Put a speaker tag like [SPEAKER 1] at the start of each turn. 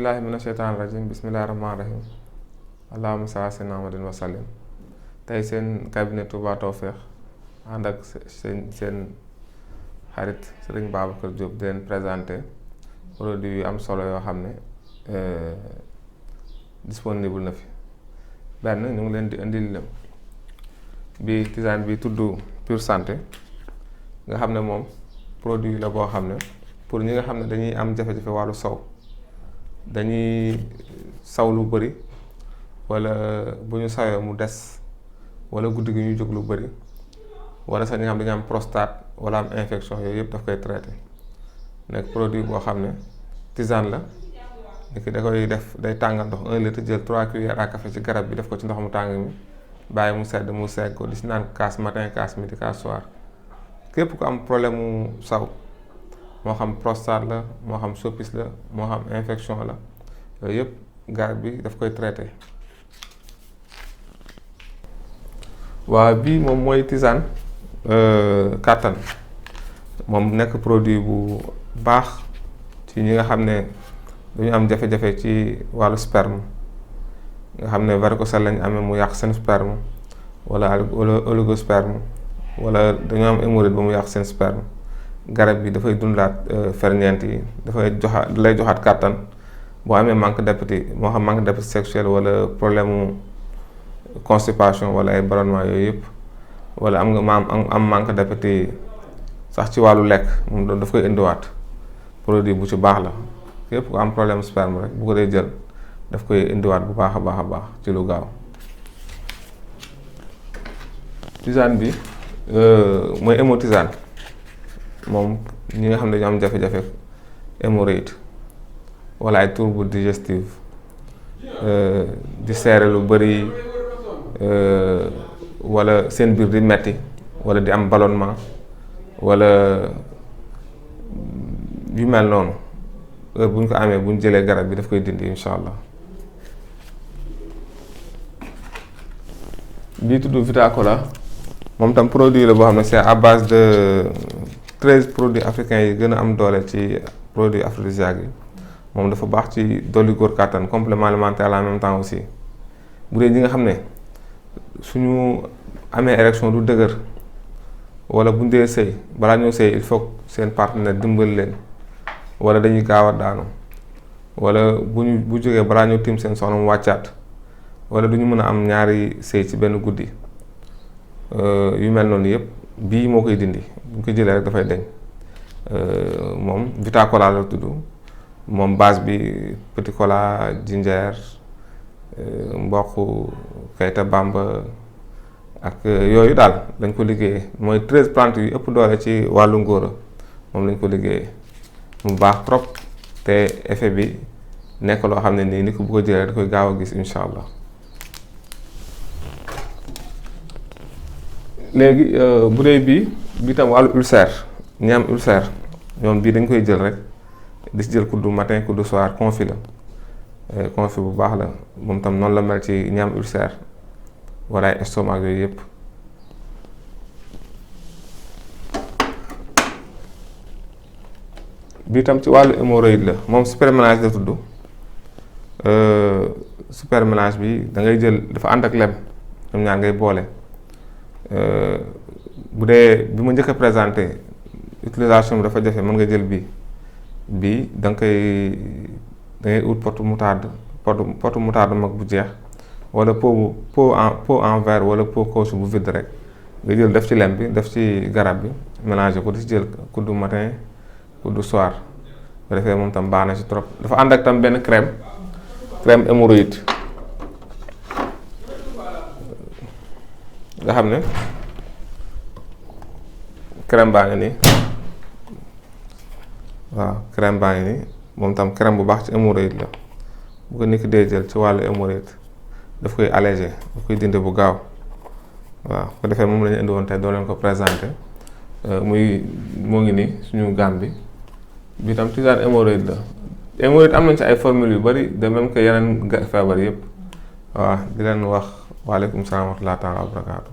[SPEAKER 1] billahi mina sheytaani rajim bismillahi rahmaani rahim allahumma salli ala sayyidina Muhammadin wa sallim. tey seen cabinet Touba Tawfekh ànd ak seen xarit Serigne Babacar Diop di leen présenté produit yu am solo yoo xam ne disponible na fi. benn ñu ngi leen di indil bi tisane bi tudd Pure Santé nga xam ne moom produit la boo xam ne pour ñi nga xam ne dañuy am jafe-jafe wàllu saw, dañuy saw lu bëri wala bu ñu sawee mu des wala guddi gi ñuy jóg lu bëri wala sax ñi nga xam dañu am prostate wala am infection, yooyu yëpp daf koy traité. nekk produit boo xam ne tisane la, nit da koy def day tàngal ndox 1 litre, jël 3 cuillères à café ci garab bi def ko ci ndox mu tàng mi, bàyyi mu sedd mu segg ko di si naan kaas matin, kaas midi, kaas soir. képp ku am problème mu saw, moo xam prostate la, moo xam soppis la, moo xam infection la, yooyu yëpp garab bi daf koy traité. waaw bii moom mooy tisane kàttan, moom nekk produit bu baax ci ñi nga xam ne dañu am jafe-jafe ci wàllu sperme, nga xam ne varicocèle lañ amee mu yàq seen sperme wala oligosperme, wala dañoo am hémorroïde ba mu yàq seen sperme. garab bi dafay dundalaat ferñeent yi, dafay lay joxaat kàttan boo amee manque d'appétit, moo xam manque d'appétit sexuel wala problème mu constipation wala ay ballonnement, yooyu yëpp, wala am nga am manque d'appétit sax ci wàllu lekk, moom doon daf koy indiwaat. produit bu ci baax la, képp ku am problème sperme rek bu ko dee jël daf koy indiwaat bu baax a baax ci lu gaaw. tisane bi mooy hémotisane, moom ñi nga xam ne dañu am jafe-jafe hémorroïde wala ay trouble digestif, di seere lu bëri, wala seen biir di metti wala di am ballonnement wala yu mel noonu, heure bu ñu ko amee bu ñu jëlee garab bi daf koy dindi incha allah. bii tudd Vitacola, moom tam produit la boo xam ne c'est à base de 13 produits africains yi gën a am doole ci produits aphrodisiaques yi. moom dafa baax ci dolli góor kàttan, complément alimentaire en même temps aussi. bu dee ñi nga xam ne suñu amee érection du dëgër, wala bu ñu dee sëy balaa ñoo sëy il faut seen partenaire dimbali leen, wala dañuy gaaw a daanu, wala bu jógee balaa ñoo tiim seen soxna mu wàccaat, wala du ñu mën a am ñaari sëy ci benn guddi, yu mel noonu yëpp bii moo koy dindi. bu ñu ko jëlee rek dafay deñ. moom Vitacola la tudd. moom base bi petit cola, ginger, mboq, kayta bamba ak yooyu daal lañ ko liggéeyee. mooy 13 plantes yu ëpp doole ci wàllu ngóora, moom lañ ko liggéeyee. mu baax trop te effet bi nekk loo xam ne nii nit ko bu ko jëlee da koy gaaw a gis incha allah. léegi bu dee bii tam wàllu ulcère, ñi am ulcère ñoom bii dañ koy jël rek di si jël kuddu matin kuddu soir, confit la. confit bu baax la, moom tam noonu la mel ci ñi am ulcère wala ay estomac yooyu yëpp. bii tam ci wàllu hémorroïde la, moom superménage la tudd. superménage bi da ngay jël, dafa ànd ak lem, ñoom ñaar ngay boole. bu dee bi ma njëkk a présenté utilisation bi dafa jafe, mën nga jël bii da ngay ut potu moutarde mag bu jeex, wala pot en verre wala pot caoutchouc bu vide rek nga jël def ci lem bi, def ci garab bi, mélanger ko di ci jël kuddu matin kuddu soir. bu defee moom tam baax na ci trop. dafa ànd ak tam benn crème hémorroïde nga xam ne crème baa ngi nii. waaw crème baa ngi nii, moom tam crème bu baax ci hémorroïde la. bu ko nit ki dee jël ci wàllu hémorroïde daf koy allégé, daf koy dindi bu gaaw. waaw bu ko defee moom la ñu indi woon tey doo leen ko présenté. moo ngi nii suñu gamme bi tam tisane hémorroïde la. hémorroïde am nañ ci ay formules yu bari, de même que yeneen feebar yëpp. waaw di leen wax waaleykum salaam wa rahmatullaahi taala wa barakaatu.